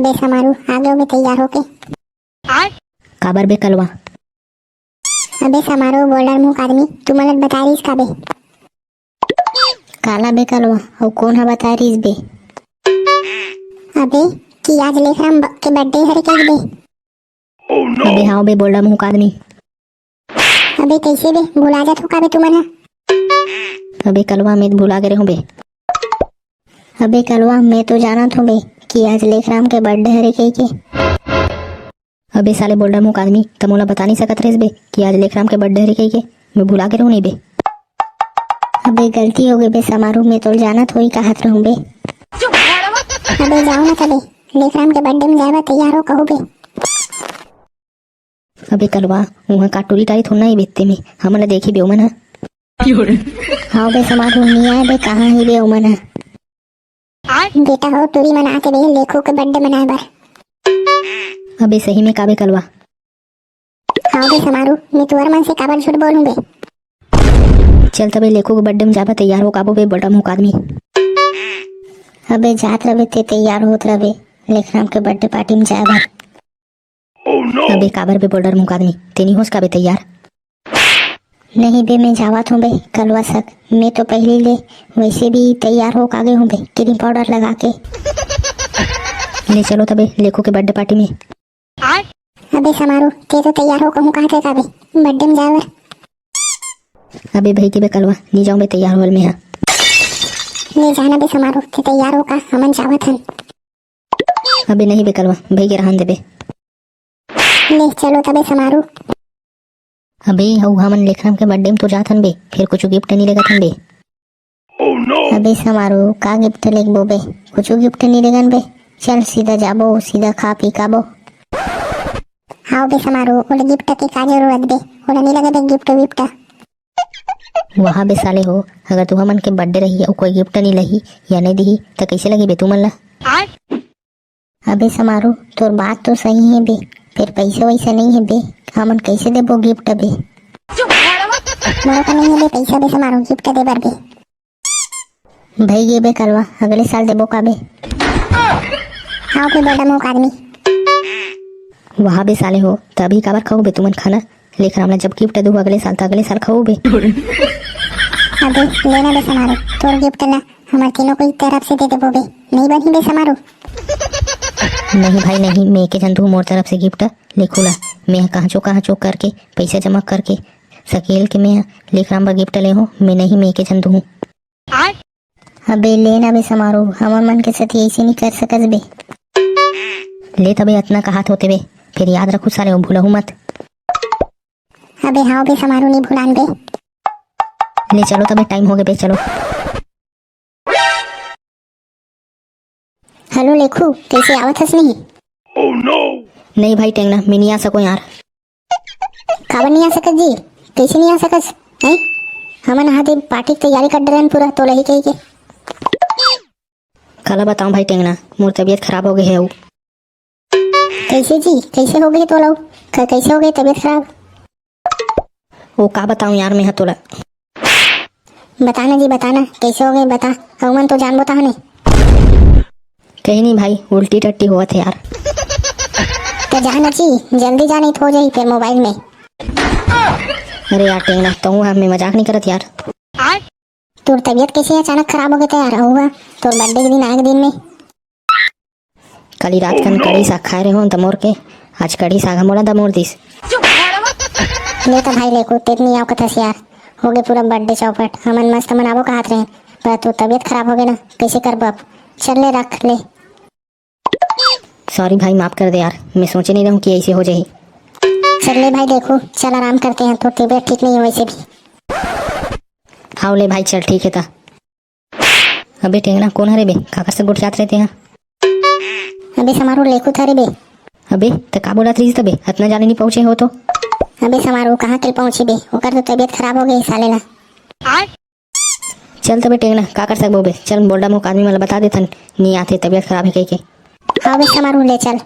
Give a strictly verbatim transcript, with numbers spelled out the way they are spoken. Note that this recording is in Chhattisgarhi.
बे समारू, आ गयो बे तैयार होके। काबर बे कलवा? अबे समारू, बोल्डर मुख आदमी, तुमन ला बताय रिहिस का बे? काला बे कलवा, अउ कोन ह बताय रिहिस बे? अबे, कि आज लेखराम ब-, के बर्थडे हरे कहिके बे। अबे हाँ बे, बोल्डर मुख आदमी। अबे कइसे बे, भुला जात हो का बे तुमन ह? अबे कलवा, मैं तो भुला गे रहूं बे। अबे कलवा, मैं तो जानत हूँ बे कि आज लेखराम के बर्थडे हरे कहिके। अबे साले बोल्डर मुख आदमी, त मोला बता नहीं सकत रहिस बे कि आज लेखराम के बर्थडे हरे कहिके। मैं भुला गे रहूं नहीं बे। अबे गलती हो गई बे समारू, मैं तो जानत होही कहत रहूं बे। अबे जाओ ना तबे, लेखराम के बर्थडे में जाए बर तैयार हो कहूं बे। अबे कलवा, उहाँ का टूरी टारी थोड़ा ना ही बेचते में, हमन ला देखी बे ओमन ह। हाँ बे समारू, नहीं आए बे, कहाँ ही बे ओमन ह? बेटा हो, टूरी मन आके बे लेखू के बर्थडे मनाए बर। अबे सही में का बे कलवा? हाँ बे समारू, मैं तुअर मन से काबर झूठ बोलूं बे? चल तबे लेखू के बर्थडे में जाबा तैयार हो काबो बे बोल्डर मुख आदमी। अबे जात रबे ते तैयार होत रबे लेखराम के बर्थडे पार्टी में जाए बर। अबे काबर बे बोल्डर मुख आदमी, ते नहीं होस का बे तैयार? नहीं बे, मैं जावत हूँ बे कलवा सक, मैं तो पहली ले वैसे भी तैयार हो कागे हूँ बे, क्रीम पाउडर लगा के। ले चलो तबे लेखू के बर्थडे पार्टी में। अबे समारू, ते तो तैयार हो कहूँ कहा थे का बे बर्थडे में जाए बर? अबे भाई के बे कलवा, नहीं जाऊँ बे तैयार होल में हा। ले जाना बे समारू, ते तैयार हो का, हमन जावत हन। अबे नहीं बे कलवा, भाई के रहन देबे। ले चलो तबे समारू। अबे हऊ हमन लेखराम के बर्थडे में तो जात हन बे, फिर कुछ गिफ्ट नहीं लेगत हन बे। अबे समारू, का गिफ्ट लेगबो बे? कुछ गिफ्ट नहीं लेगन बे। चल सीधा जाबो, सीधा खा पी काबो। हाँ बे समारू, ओला गिफ्ट के का जरूरत बे? ओला नहीं लगे बे गिफ्ट विफ्ट। वहाँ बे साले हो, अगर तुहा मन के बर्थडे रही अउ कोई गिफ्ट नहीं लही या नहीं दिही, त कैसे लगी बे तुमन ला? अबे समारू, तोर बात तो सही है बे, फिर पैसा वैसा नहीं है बे, हमन कैसे देबो गिफ्ट बे? मोरो का नहीं है बे पैसा बे समारू, गिफ्ट दे बर बे। भई गे बे कलवा, अगले साल देबो का बे? हाँ बे बड़ा मुख आदमी। वहाँ बे साले हो, त अभी काबर खाओ बे तुमन खाना? लेखराम ला जब गिफ्ट दू अगले साल, त अगले साल खाओ बे। अबे लेना बे समारू, तोर गिफ्ट ला हमर तीनों कोई तरफ से दे देबो बे, नहीं बनही बे समारू? नहीं भाई नहीं, मैं के जन दू मोर तरफ से गिफ्ट लेखू ला। मैं कहाँ चो कहाँ चो करके पैसा जमा करके सकेल के मैं लेखराम बर गिफ्ट ले हो, मैं नहीं, मैं के जन दू। अबे ले ना बे समारू, हमर मन के साथ ऐसे नहीं कर सकस बे। ले तबे अतना कहात होते बे, फिर याद रखू साले, वो भूलहू मत। अबे हाँ बे समारू, नहीं भुलान बे। ले चलो तबे, टाइम हो गए बे, चलो। हेलो लेखू, कैसे आवत हस नहीं? नहीं भाई टेंगना, मैं नहीं आ सको यार। काबर नहीं आ सकत जी? कैसे नहीं आ सकत? हैं? हमन हा दे पार्टी के तैयारी कर डरेन पूरा, तोला ही कही के। काला बताऊं भाई टेंगना, मोर तबीयत खराब हो गई है। कैसे जी? कैसे हो गई तोला? क-, कैसे हो गई तबीयत खराब? वो का बताऊं यार मैं हा तोला। बताना जी, बताना, कैसे हो गए बता, हमन तो जानबो ताहने। कहीं नहीं भाई, उल्टी टट्टी होवत है यार। तो जाना जी, जल्दी जाना, नहीं तो हो जाई फिर मोबाइल में। अरे यार टेंगना, तो हूँ, मैं मजाक नहीं करत यार। तोर तबीयत कैसे अचानक खराब हो गया था यार? हुआ तोर बर्थडे के दिन आए के दिन में। काली रात कन कढ़ी साग खाए रहे हो दमोर के, आज कढ़ी साग हमोला दमोर दिस। ले तो भाई लेखू, तेत नहीं आओ कथस यार, हो गए पूरा बर्थडे चौपट। हमन मस्त मनाबो कहत रहे, पर तोर तबीयत खराब हो गए ना, कैसे करबो अब? चल ले रख ले। सॉरी भाई, माफ कर दे यार, मैं सोचे नहीं रहूं कि ऐसे हो जाए। चल ले भाई लेखू, चल आराम करते हैं, तोर तबीयत ठीक नहीं है वैसे भी। हाव ले भाई, चल ठीक है ता। अबे टेंगना, कौन हरे बे? काकर से गोठियात रहे तेहा? अबे समारू, लेखू थारे बे। अबे त का बोलत रहिस तबे? अतना जाने नहीं पहुंचे हो तो। अबे समारू, कहाँ के पहुंचे बे? ओकर तो तबीयत खराब हो गई साले ला। चल तबे टेंगना, का कर सकबो बे? चल बोल्डा मुख आदमी मन ला बता देथन, नहीं आते, तबीयत खराब है कह के। हाँ बे समारू, ले चल।